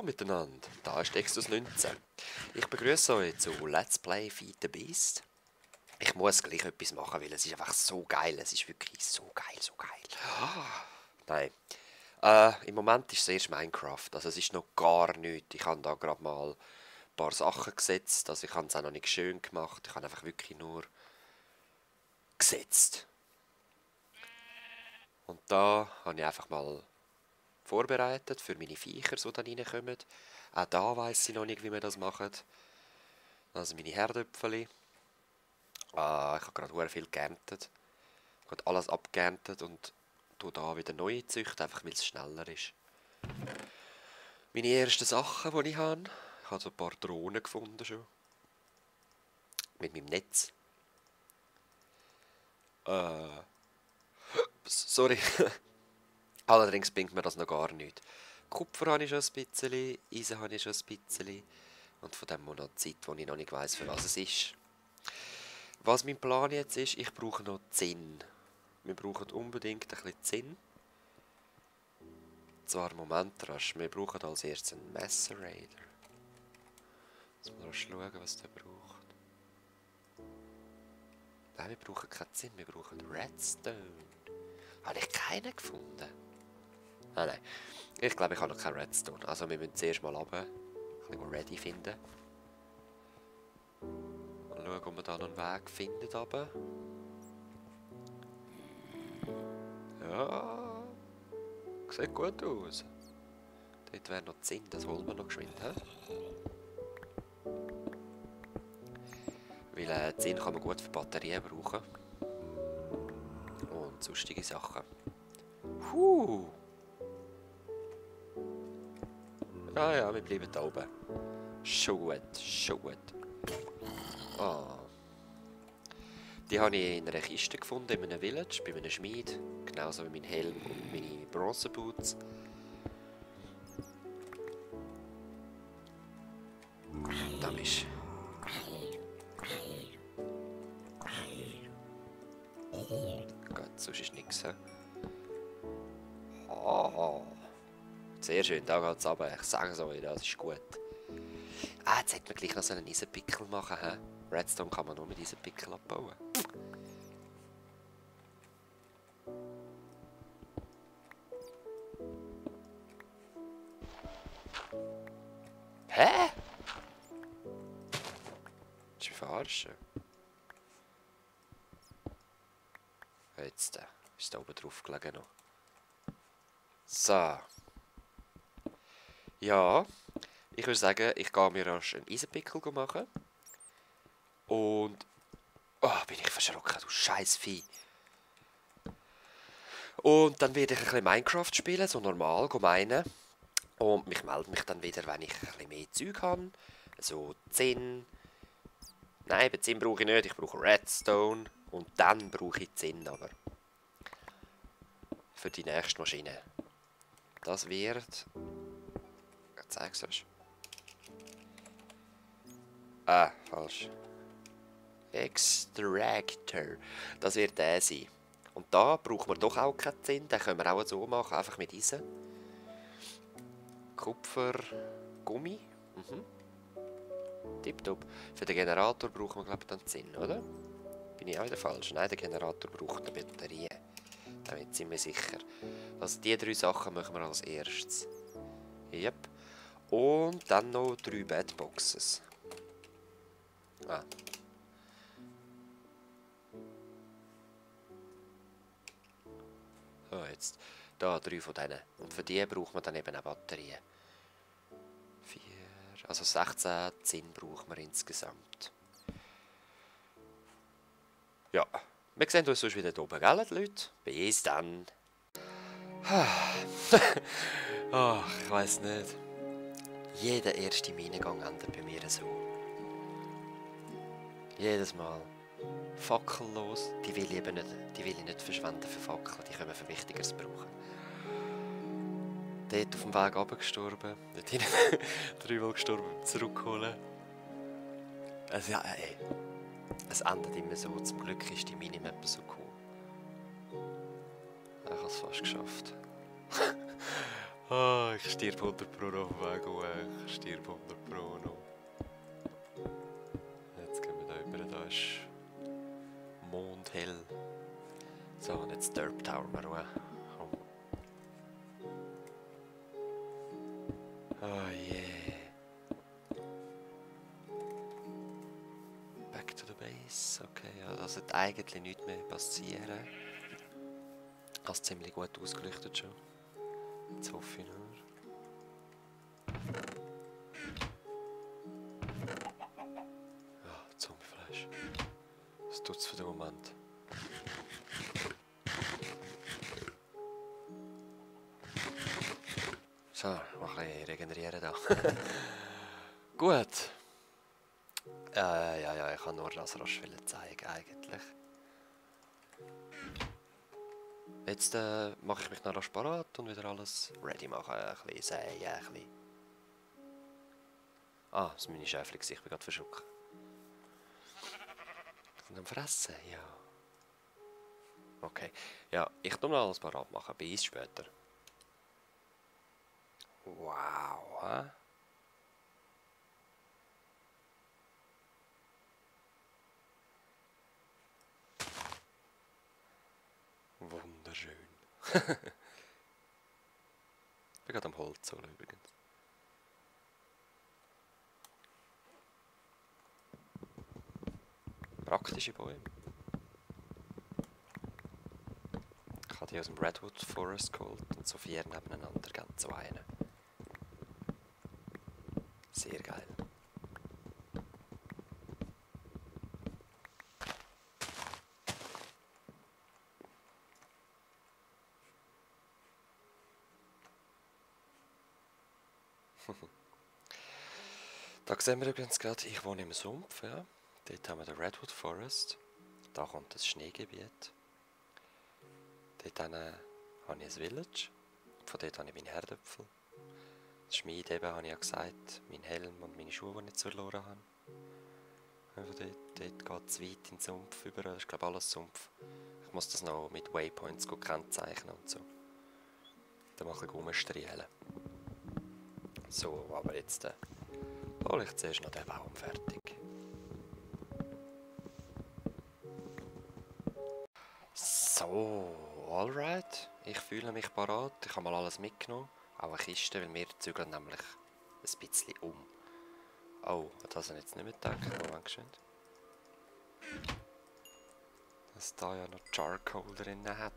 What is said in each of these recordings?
miteinander, da ist Exodus 19. Ich begrüße euch zu Let's Play Feed the Beast. Ich muss gleich etwas machen, weil es ist einfach so geil. Es ist wirklich so geil, so geil. Nein. Im Moment ist es erst Minecraft, also es ist noch gar nichts. Ich habe da gerade mal ein paar Sachen gesetzt, also ich habe es auch noch nicht schön gemacht. Ich habe einfach wirklich nur gesetzt. Und da habe ich einfach mal vorbereitet für meine Viecher, die dann reinkommen. Auch da weiss ich noch nicht, wie wir das machen. Also meine Herdöpfeli. Ich habe gerade sehr viel geerntet. Ich habe alles abgeerntet und tue da wieder neue züchten, einfach weil es schneller ist. Meine ersten Sachen, die ich habe. Ich habe so ein paar Drohnen gefunden schon. Mit meinem Netz. Sorry. Allerdings bringt mir das noch gar nichts. Kupfer habe ich schon ein bisschen, Eisen habe ich schon ein bisschen. Und von dem noch Zeit, wo ich noch nicht weiss, für was es ist. Was mein Plan jetzt ist, ich brauche noch Zinn. Wir brauchen unbedingt ein bisschen Zinn. Zwar, Moment rasch, wir brauchen als erstes einen Macerator. Jetzt mal schauen, was der braucht. Nein, wir brauchen keinen Zinn, wir brauchen Redstone. Habe ich keinen gefunden? Ah nein, ich glaube, ich habe noch keinen Redstone. Also wir müssen zuerst mal runter, ein bisschen ready finden. Mal schauen, ob wir da noch einen Weg finden runter. Ja, sieht gut aus. Dort wäre noch Zinn, das holen wir noch geschwind. Weil Zinn kann man gut für Batterien brauchen. Und sonstige Sachen. Ja, wir bleiben da oben. Schon gut, schon gut. Die habe ich in einer Kiste gefunden, in einem Village, bei einem Schmied. Genauso wie mein Helm und meine Bronzeboots. Da ist. Gut, sonst ist nichts. Sehr schön, da geht es runter. Ich sage es euch, das ist gut. Jetzt hätte man gleich noch so einen Eisenpickel machen. Redstone kann man nur mit Eisenpickel abbauen. Hä? Willst du mich verarschen? Jetzt ist da oben drauf gelegen noch. So. Ja, ich würde sagen, ich gehe mir erst einen Eisenpickel machen. Und... bin ich verschrocken, du scheiß Vieh. Und dann werde ich ein bisschen Minecraft spielen, so normal, meinen. Und ich melde mich dann wieder, wenn ich ein bisschen mehr Zeug habe. So 10. Nein, bei 10 brauche ich nicht, ich brauche Redstone. Und dann brauche ich 10 aber. Für die nächste Maschine. Das wird... Zeig's euch. Falsch. Extractor. Das wird der sein. Und da braucht man doch auch keinen Zinn. Den können wir auch so machen, einfach mit Eisen. Kupfer, Gummi. Tipptopp. Für den Generator brauchen wir, glaube ich, dann Zinn, oder? Bin ich auch wieder falsch? Nein, der Generator braucht eine Batterie. Da bin ich ziemlich sicher. Also die 3 Sachen machen wir als erstes. Yep. Und dann noch 3 Bedboxes. So, jetzt. Da 3 von denen. Und für die braucht man dann eben auch Batterien. 4, also 16 Zinn braucht man insgesamt. Ja, wir sehen uns sonst wieder hier oben, gell, Leute? Bis dann. Ich weiss nicht. Jeder erste Minengang endet bei mir so. Jedes Mal. Fackellos, die will ich eben nicht, die will ich nicht verschwenden für Fackeln, die können wir für Wichtigeres brauchen. Dort auf dem Weg runtergestorben, dort hinten 3-mal gestorben, zurückholen. Also ja, ey. Es endet immer so, zum Glück ist die Minimap so cool. Ich habe es fast geschafft. Ah, ich stirb 100 Pro auf dem Weg hoch. Ich stirb 100 Pro noch. Jetzt gehen wir da über, da ist mondhell. So, und jetzt Derp Tower mal Ruhe. Komm. Oh yeah. Back to the base. Okay, ja, das sollte eigentlich nichts mehr passieren. Ich habe es ziemlich gut ausgeleuchtet schon. Jetzt hoffe ich nur. Ja, Zombiefleisch. Was tut es für den Moment? So, noch ein bisschen regenerieren da. Gut. Ja, ich kann nur das rasch zeigen eigentlich. Jetzt mache ich mich noch rasch parat und wieder alles ready machen. Ein bisschen säen, ein bisschen. Ah, das ist meine Schäfchen, ich bin gerade verschluckt. Und am Fressen, ja. Okay, ja, ich tue noch alles parat machen, bis später. Wow, hä? Wunderschön. Ich bin gerade am Holz holen übrigens. Praktische Bäume. Ich habe die aus dem Redwood Forest geholt und so 4 nebeneinander, ganz so einen. Sehr geil. Da sehen wir übrigens gerade, ich wohne im Sumpf, ja. Dort haben wir den Redwood Forest. Da kommt das Schneegebiet. Dort habe ich ein Village. Von dort habe ich meine Herdöpfel. Das Schmied eben, habe ich ja gesagt, mein Helm und meine Schuhe, die ich verloren habe. Also dort geht es weit in den Sumpf über. Das ist, glaube ich, alles Sumpf. Ich muss das noch mit Waypoints kennzeichnen und so. Dann mache ich rumstrielen. So, aber jetzt hole ich zuerst noch den Baum fertig. So, alright. Ich fühle mich parat. Ich habe mal alles mitgenommen. Auch eine Kiste, weil wir zügeln nämlich ein bisschen um. Oh, das habe ich jetzt nicht mehr gedacht. Moment schön. Dass da ja noch Charcoal drin hat.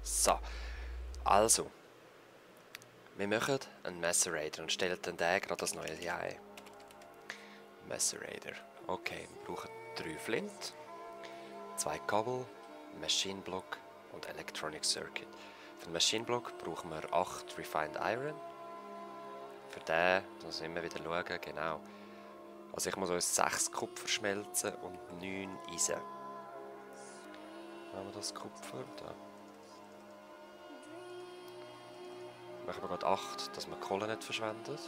So, also. Wir machen einen Macerator und stellen dann den gerade das neue hier ein. Macerator. Okay, wir brauchen 3 Flint, 2 Kabel, Machine Block und Electronic Circuit. Für den Machine Block brauchen wir 8 Refined Iron. Für den müssen wir immer wieder schauen, genau. Also ich muss uns 6 Kupfer schmelzen und 9 Eisen. Haben wir das Kupfer da? Machen wir gerade 8, dass wir die Kohle nicht verschwendet.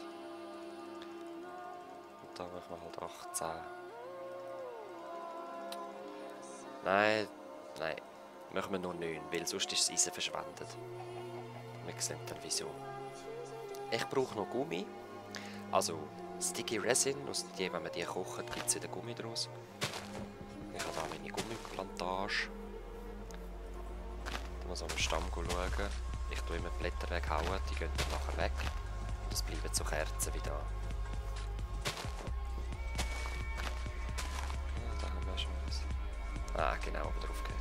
Und dann machen wir halt 18. Nein. Machen wir nur 9, weil sonst ist das Eisen verschwendet. Wir sehen dann wieso. Ich brauche noch Gummi. Also Sticky Resin, aus dem, wenn man die kocht, gibt es wieder Gummi draus. Ich habe hier meine Gummiplantage. Da muss man am Stamm schauen. Ich tue immer die Blätter weghauen, die gehen dann nachher weg. Und es bleiben so Kerzen wie da. Ja, da haben wir schon was. Ah, genau, wo drauf geht.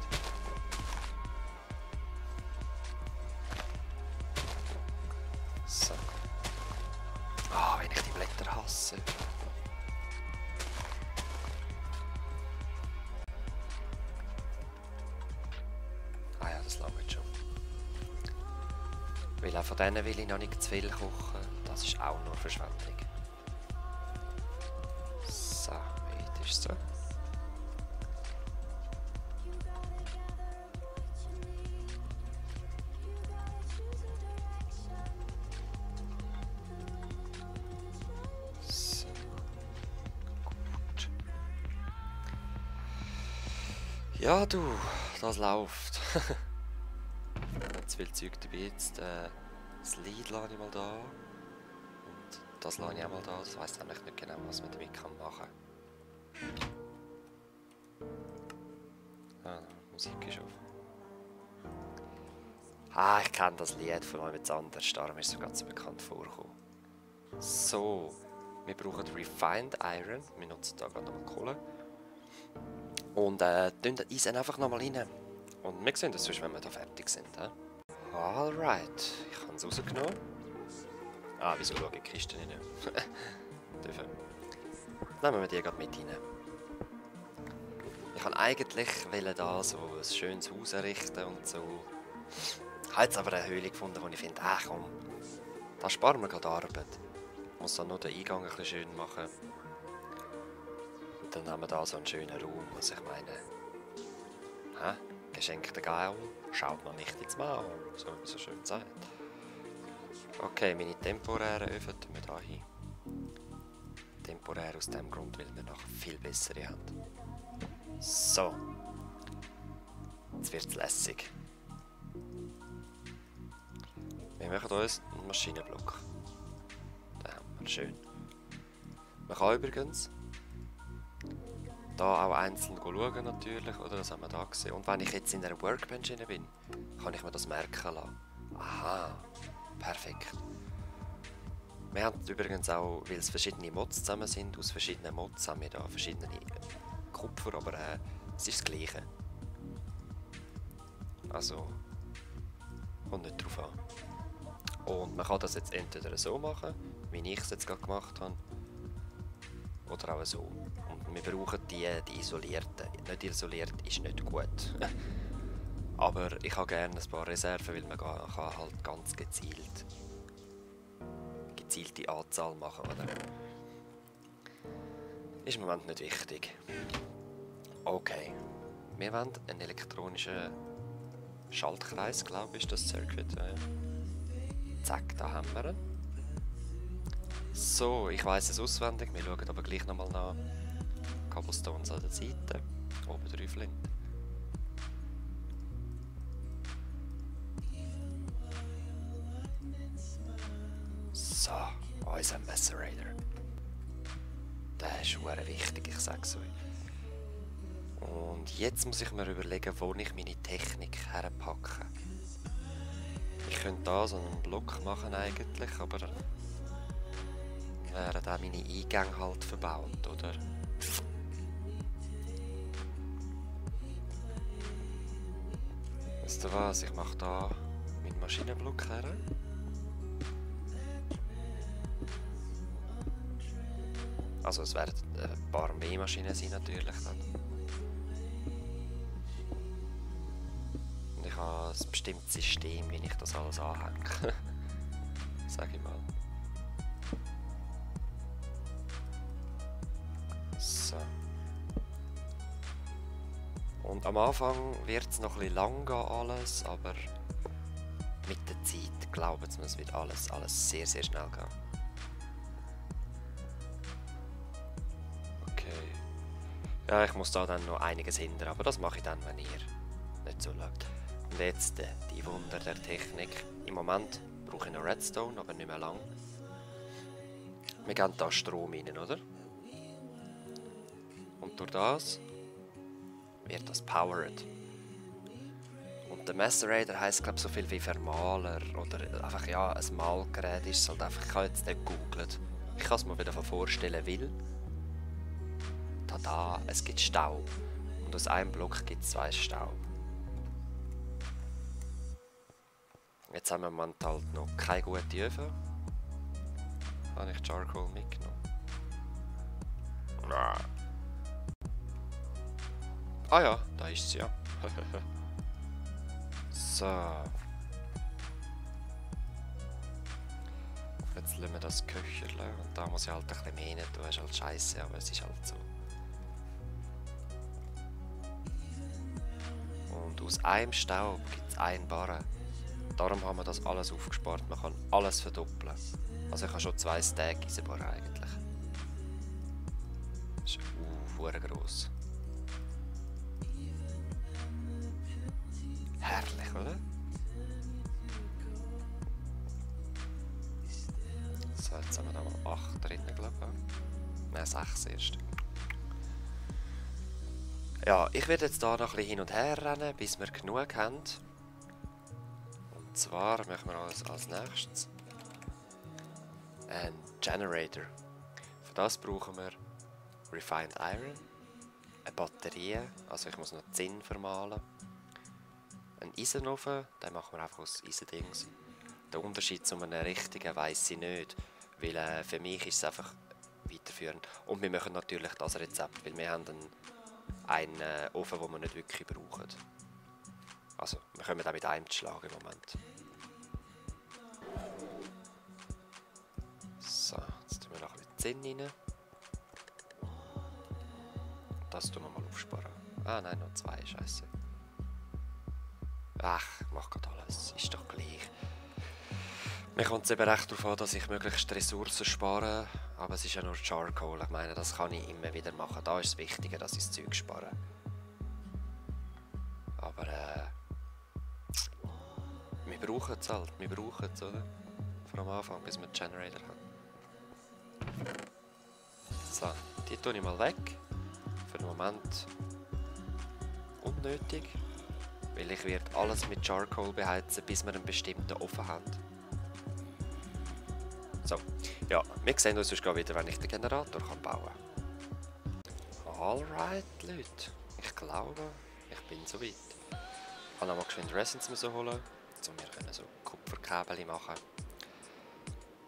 So. Ah, wenn ich die Blätter hasse. Ah ja, das langt schon. Weil auch von denen will ich noch nicht zu viel kochen. Das ist auch nur Verschwendung. So, weit ist es so. So. Gut. Ja du, das läuft. zu viel Zeug dabei. Jetzt, das Lied lasse ich mal da. Und das lasse ich auch mal da. Das weiss nämlich nicht genau, was man damit machen kann. Ah, die Musik ist auf. Ah, ich kenne das Lied, vor allem jetzt anders. Darum ist es so ganz bekannt vorgekommen. So, wir brauchen Refined Iron. Wir nutzen da gerade nochmal Kohle. Und tun den Eisen einfach nochmal rein. Und wir sehen das sonst, wenn wir da fertig sind. Alright, ich habe es rausgenommen. Ah, wieso schaue ich die Kiste rein? Dürfen. Nehmen wir die gerade mit rein. Ich wollte eigentlich da so ein schönes Haus errichten und so. Ich habe jetzt aber eine Höhle gefunden, wo ich finde, komm, da sparen wir gerade Arbeit. Ich muss dann nur den Eingang ein bisschen schön machen. Und dann haben wir da so einen schönen Raum, was ich meine. Geschenkter Gaul schaut man nicht ins Maul, so wie man so schön sagt. Okay, meine temporären Öfen tun wir da hin. Temporär aus dem Grund, weil wir nachher viel bessere haben. So. Jetzt wird es lässig. Wir machen uns einen Maschinenblock. Den haben wir, schön. Man kann übrigens da auch einzeln schauen natürlich, oder? Das haben wir da gesehen. Und wenn ich jetzt in einer Workbench bin, kann ich mir das merken lassen. Aha, perfekt. Wir haben übrigens auch, weil es verschiedene Mods zusammen sind, aus verschiedenen Mods haben wir da verschiedene Kupfer, aber es ist das Gleiche. Also, kommt nicht drauf an. Und man kann das jetzt entweder so machen, wie ich es jetzt gerade gemacht habe, oder auch so. Und wir brauchen die isolierten. Nicht isoliert ist nicht gut. Aber ich habe gerne ein paar Reserven, weil man kann halt ganz gezielte Anzahl machen, oder? Ist im Moment nicht wichtig. Okay. Wir wollen einen elektronischen Schaltkreis, glaube ich, ist das Circuit. Zack, da haben wir ihn. So, ich weiss es auswendig, wir schauen aber gleich nochmal nach. Cobblestones an der Seite, oben drauf liegt. So, unser Macerator. Der ist sehr wichtig, ich sag's euch. Und jetzt muss ich mir überlegen, wo ich meine Technik herpacke. Ich könnte da so einen Block machen eigentlich, aber wären auch meine Eingänge halt verbaut, oder? Wisst ihr was, ich mache da meinen Maschinenblock her. Also es werden ein paar mehr Maschinen sein natürlich dann. Und ich habe ein bestimmtes System, wie ich das alles anhänge. Sag ich mal. So. Und am Anfang wird es noch ein bisschen lang gehen alles, aber mit der Zeit, glauben Sie mir, es wird alles sehr, sehr schnell gehen. Okay. Ja, ich muss da dann noch einiges hindern, aber das mache ich dann, wenn ihr nicht so schaut. Und jetzt die Wunder der Technik. Im Moment brauche ich noch Redstone, aber nicht mehr lang. Wir geben da Strom rein, oder? Und durch das wird das powered. Und der Macerator heisst, glaube ich, so viel wie Vermahler oder einfach, ja, ein Mahlgerät ist es halt einfach. Ich habe jetzt nicht gegoogelt. Ich kann es mir wieder vorstellen, weil tada, es gibt Staub. Und aus einem Block gibt es 2 Staub. Jetzt haben wir im Moment halt noch keine guten Öfen. Habe ich Charcoal mitgenommen? Ah ja, da ist sie ja. So. Jetzt lassen wir das Köcherchen und da muss ich halt ein bisschen mehr rein tun, ist halt scheiße, aber es ist halt so. Und aus einem Staub gibt es einen Barren. Darum haben wir das alles aufgespart, man kann alles verdoppeln. Also ich habe schon 2 Stack Eisenbar eigentlich. Das ist verdammt gross. Herrlich, oder? So, jetzt haben wir da mal 8 drinnen, glaube ich. Nein, 6 erst. Ja, ich werde jetzt hier noch ein bisschen hin und her rennen, bis wir genug haben. Und zwar machen wir als nächstes einen Generator. Für das brauchen wir Refined Iron, eine Batterie, also ich muss noch Zinn vermahlen, einen Eisenofen, den machen wir einfach aus Eisendings. Den Unterschied zu einem richtigen weiss ich nicht, weil für mich ist es einfach weiterführend. Und wir machen natürlich das Rezept, weil wir haben einen Ofen, den wir nicht wirklich brauchen. Also, wir können auch mit einem schlagen im Moment. So, jetzt tun wir noch ein bisschen Zinn rein. Das tun wir mal aufsparen. Ah nein, noch 2, scheiße. Ach, ich mach grad alles, ist doch gleich. Mir kommt es eben recht darauf an, dass ich möglichst Ressourcen spare, aber es ist ja nur Charcoal, ich meine, das kann ich immer wieder machen. Da ist es wichtiger, dass ich das Zeug spare. Aber wir brauchen es halt, wir brauchen es, oder? Von am Anfang, bis wir den Generator haben. So, die tue ich mal weg. Für den Moment unnötig, weil ich werde alles mit Charcoal beheizen, bis wir einen bestimmten Ofen haben. So, ja, wir sehen uns sonst wieder, wenn ich den Generator bauen kann. Alright, Leute, ich glaube, ich bin soweit. Ich kann nochmal geschwind Resins holen, um wir können so Kupferkabel machen.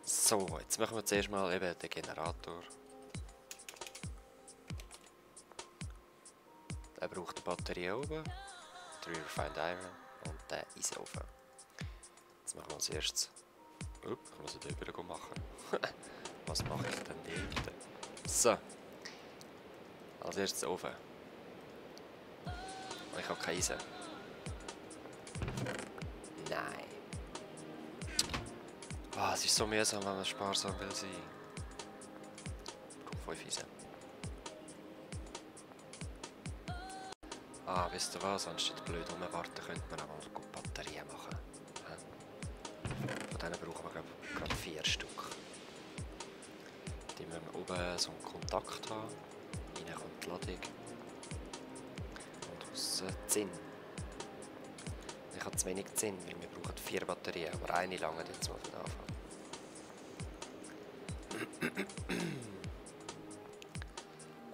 So, jetzt machen wir zuerst mal eben den Generator. Er braucht eine Batterie oben, 3 Refined Iron und den Eisenofen. Jetzt machen wir als erstes. Ich muss den drüber machen. Was mache ich denn dort? So. Als erstes den Ofen. Ich habe kein Eisen. Nein. Oh, es ist so mühsam, wenn man sparsam will sein. Ich brauche 5 Eisen. Ah, wisst ihr was? Anstatt blöd rumwarten, könnte man auch mal gut Batterien machen. Von denen brauchen wir gerade 4 Stück. Die müssen wir oben so einen Kontakt haben. Rein kommt die Ladung. Und aussen Zinn. Ich habe zu wenig Zinn, weil wir brauchen 4 Batterien, aber eine lange jetzt mal für den Anfang.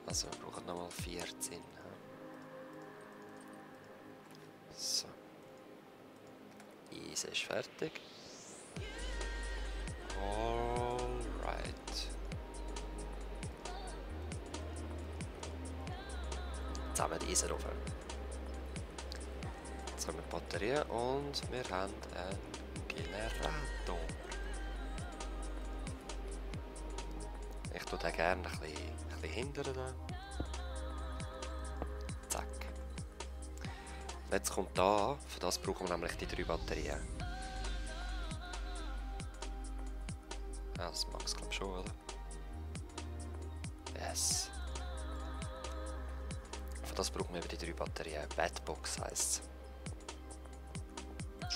Also wir brauchen nochmal 4 Zinn. So. Eisen ist fertig. Alright. Jetzt haben wir die Eisen offen. Jetzt haben wir die Batterie und wir haben einen Generator. Ich tue den gerne ein bisschen hindern. Zack. Jetzt kommt da, für das brauchen wir nämlich die 3 Batterien. Ja, das mag es glaube ich schon, oder? Yes. Für das brauchen wir eben die 3 Batterien. Batbox heisst es.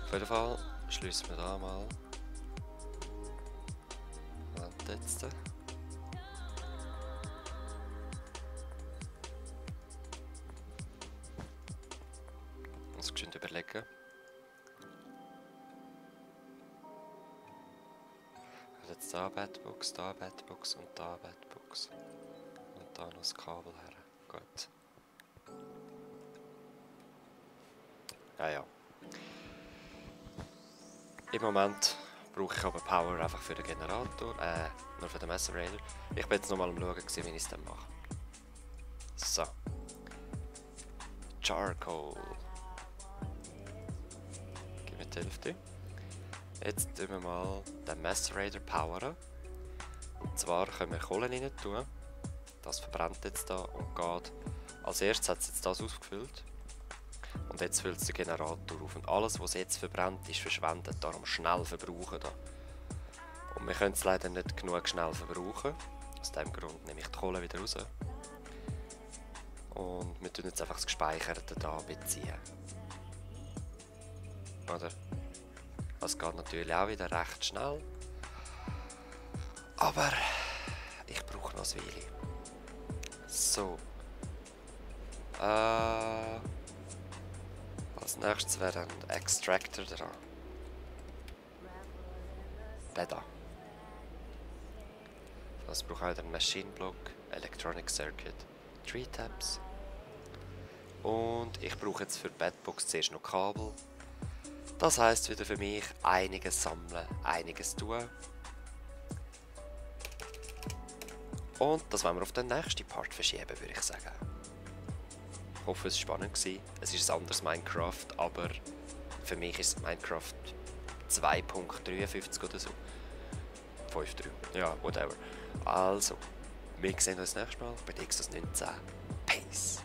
Auf jeden Fall schließen wir da mal. Und jetzt. Muss geschwind überlegen. Jetzt da Batbox und da Batbox. Und da noch das Kabel her. Gut. Ja. Im Moment brauche ich aber Power einfach für den Generator, nur für den Macerator. Ich bin jetzt nochmal am schauen, wie ich es dann mache. So. Charcoal. Gib mir die Hälfte. Jetzt tun wir mal den Macerator poweren. Und zwar können wir Kohle rein tun. Das verbrennt jetzt da und geht. Als erstes hat es jetzt das aufgefüllt. Und jetzt füllt es den Generator auf. Und alles, was jetzt verbrennt, ist verschwendet. Darum schnell verbrauchen. Da. Und wir können es leider nicht genug schnell verbrauchen. Aus diesem Grund nehme ich die Kohle wieder raus. Und wir tun jetzt einfach das Gespeicherte da beziehen. Oder? Das geht natürlich auch wieder recht schnell. Aber ich brauche noch ein Weile. So. Als nächstes wäre ein Extractor dran. Der da. Das braucht auch einen Machine Block, Electronic Circuit, 3 Tabs. Und ich brauche jetzt für die Bedbox zuerst noch Kabel. Das heisst wieder für mich einiges sammeln, einiges tun. Und das wollen wir auf den nächsten Part verschieben, würde ich sagen. Ich hoffe, es war spannend gewesen. Es ist ein anderes Minecraft, aber für mich ist es Minecraft 2.53 oder so. 5.3, ja, whatever. Also, wir sehen uns das nächste Mal bei Dexos 19. Peace!